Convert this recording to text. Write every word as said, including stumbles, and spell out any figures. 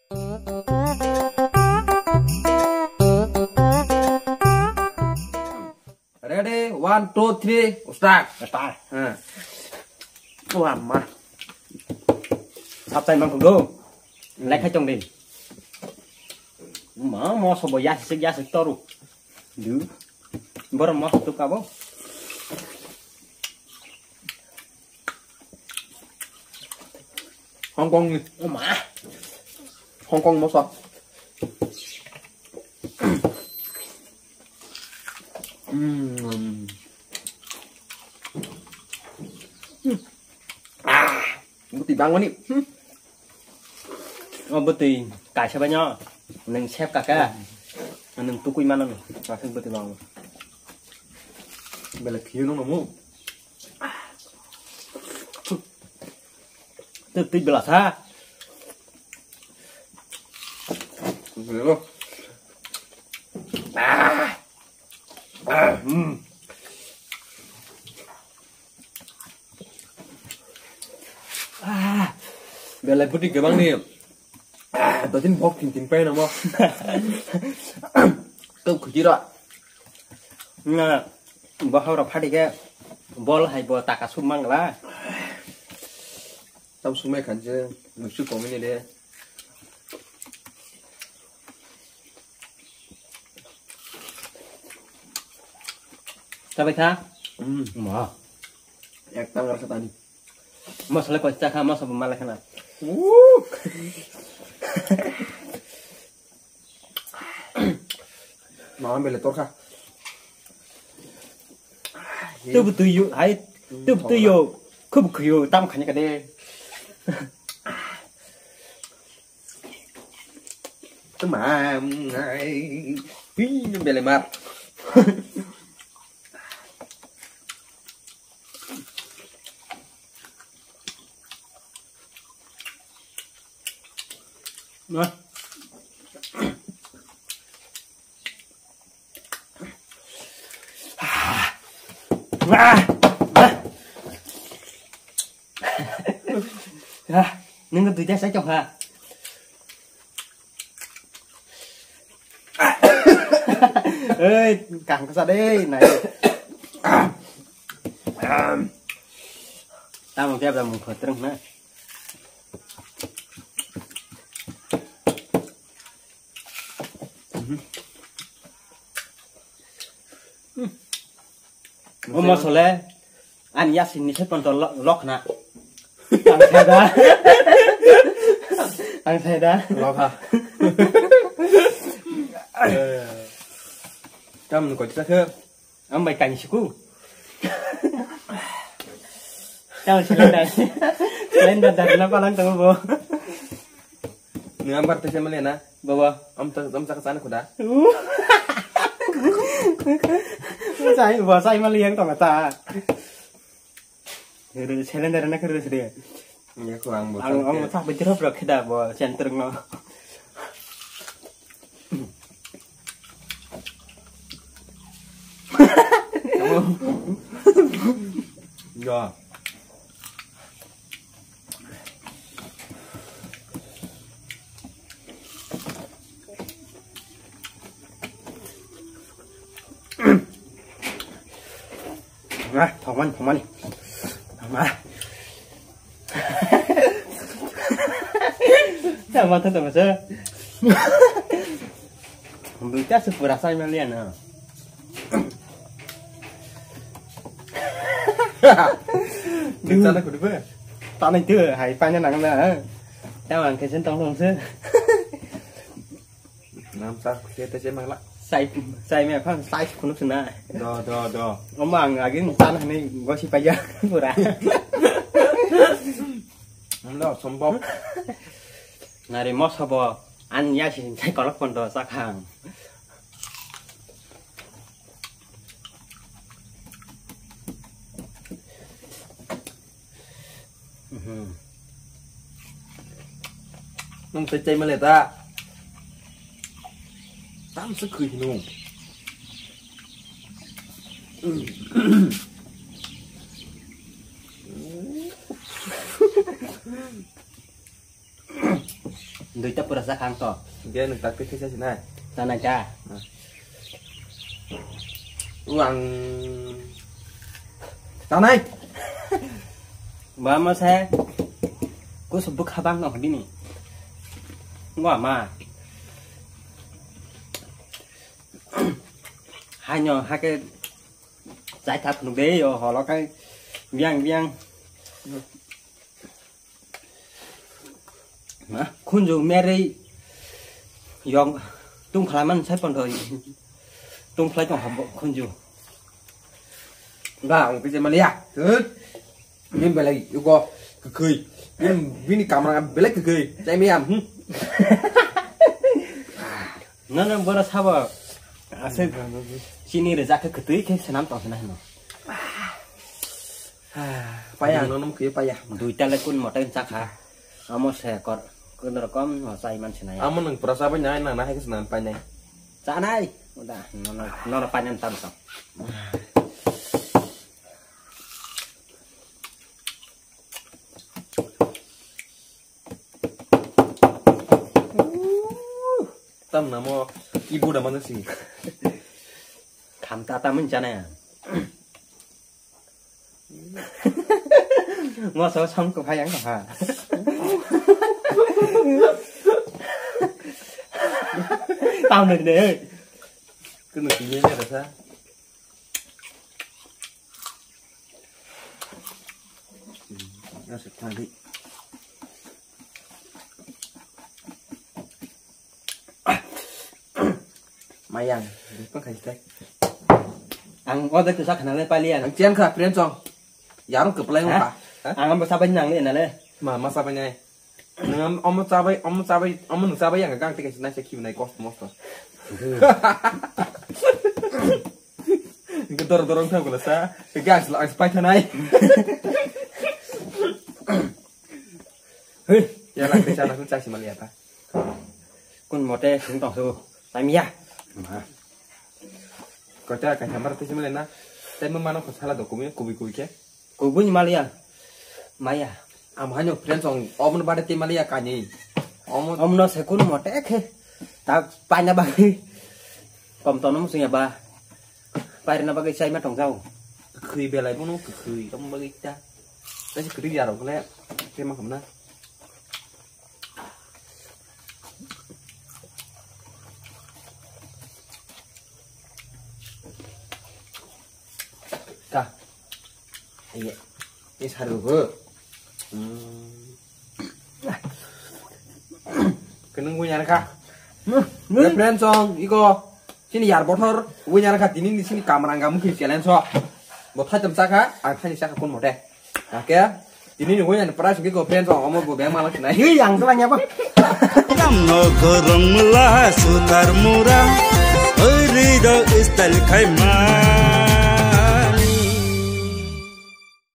Ready, one, two, three, start. Start. Ha. Wah, ma. Sap tai mang do. Lai khai tong de. Ma, mo so bo ya sik ya sik toru. Du. Bor mo tu ka bo. Hong Kong ni. Oh, ma. Hong Kong moso. Mm. Ah, bwtwi bangmani. Hmm. O bwtwi kaisa bai no. Nwng sep kaka. Nwng tukui mano. Aswk bwtwi bango. Belai khiyo nung namu. Twi, twi belasa. Ah. Ah, hmm. Ah. Belai bwtwi kwbangni. Ah, dotin bok tin tin pai namo. Tok khujira. Na, bo horo phatige bol hai bo taka sum mangla. Tam sumai khan je, nusu komini de. Sabai kha? Hmm. Ma. Ek tang rasa tadi. Masala kau cakha, masa pun malah kena. Wuh. Mama beli torka. Tubu tuyu, hai, tubu tuyu, kubu kuyu, tam khanya kade. Tumam ngai. Pi, beli mar. Nah. Ah, ah. Ah, nunggu duita saya cok ha. Ei, kang kasa deh, nah. Tamo kaya bela mungkho tereng na. O mosole, ani yasini se ponto lo-, lokna. Ang saida. Ang saida. Lokha. Kam ko chakhe. Ang bai kain siku. Tamo cylinder. Cylinder dari na palang tamo bo. Ni ambar te semale na. Baba. Am ta, am ta sana kuda. Sai, bo sai mali yang tong ta. Cylinder na kere sede. Ni ko ang bo. Ang, ang tak bejero bro keda bo center no. Ya. Ah, thongmani, thongmani. Thongma. Tamo tho tamo se. Buka se pura sai maliya na. Ding sana kudu ba. Tanai tu hai panya nang na. Tamo ang kesen tong tong se. Nam sa khuje te se mangla. Sai, sai me phang sai phunuk sina. Do, do, do. Omo ang agin tan hani gosi paya pura. Namlo sombok. Nari mosa bo an ya si sai kolok pondo sakhang. Mhm. Nung tei tei male ta. Tam se khui nung. Duita pura sa khang to. Ge nung tak phi khaisa sinai. Tanai ta. Uang. Tanai. Ba ma se. Ku subuk habang no dini. Wa ma. Hanyo hake. Chai thap phunuk de yo holo kai biang biang. Ma khunju merei yong tung khlaman sai pondo tung khlai tong habo khunju. Ba ang pije maliya. Min belai yugo kwkhwi. Min bini kamra belai kwkhwi. Chai miyam. Hmm. Nono boro sabo aswk chini rijak khe kwtwi khe swnam tong swnai hino. Paya ang nono mukhe paya. Duita le kun motai chakha. Amo se kor kun rokom no chai man swnai. Amo nang pura chabai nai nang nai khe swnam painai. Chanai. Uda nono nono painai tam tam. Tam namo ibu da mana sih? Kham ta ta mun chana ya. Mo so song ko phai ang ha. Tam ne ne. Kunu kini ne rasa. Mayang, bipang khai tai. Ang order tu sakna le palian. Ang chiang kha friend song. Yarung ke pelai ha? Ang ambo sabai nang le na le. Ma ma sabai nai. Nang omo sabai omo sabai omo nang sabai yang gang tikai nai se khiu nai kos mos to. Gedor dorong thang gula sa. Gas la ang spai thanai. Hei, ya la kisa na kun chasi maliya ta. Kun mote sung tong su. Tam ya. Kota ka hamar tu simle na. Tem mano ko sala do kumi kubi kubi ke. Kubuni maliya. Maya. Am hanyo friends ong omo bade te maliya kani. Omo omno se kun mote khe. Ta paina bagwi. Kom tono musung ya ba. Pairna bagwi chaima tong jao. Khwi belai bono khwi omo bagwi ta. Tei kwrwi yarok le tema khamna. Ka. Aye. Ini saru go. Hmm. Kenung gue nyarka. Hmm. Friend song, iko. Sini yar bothor, ui nyara kha tini ni sini kamrang ga mukhi challenge ho. Bo thai tam chakha, ang thani chakha kun mote. Ake, tini ni ui nyara prize ki ko friends ho, omo bo beng mala sinai. Hi, yang tuh nanya apa? Kamno gorong mula sutar mura, oi ri do style khai ma.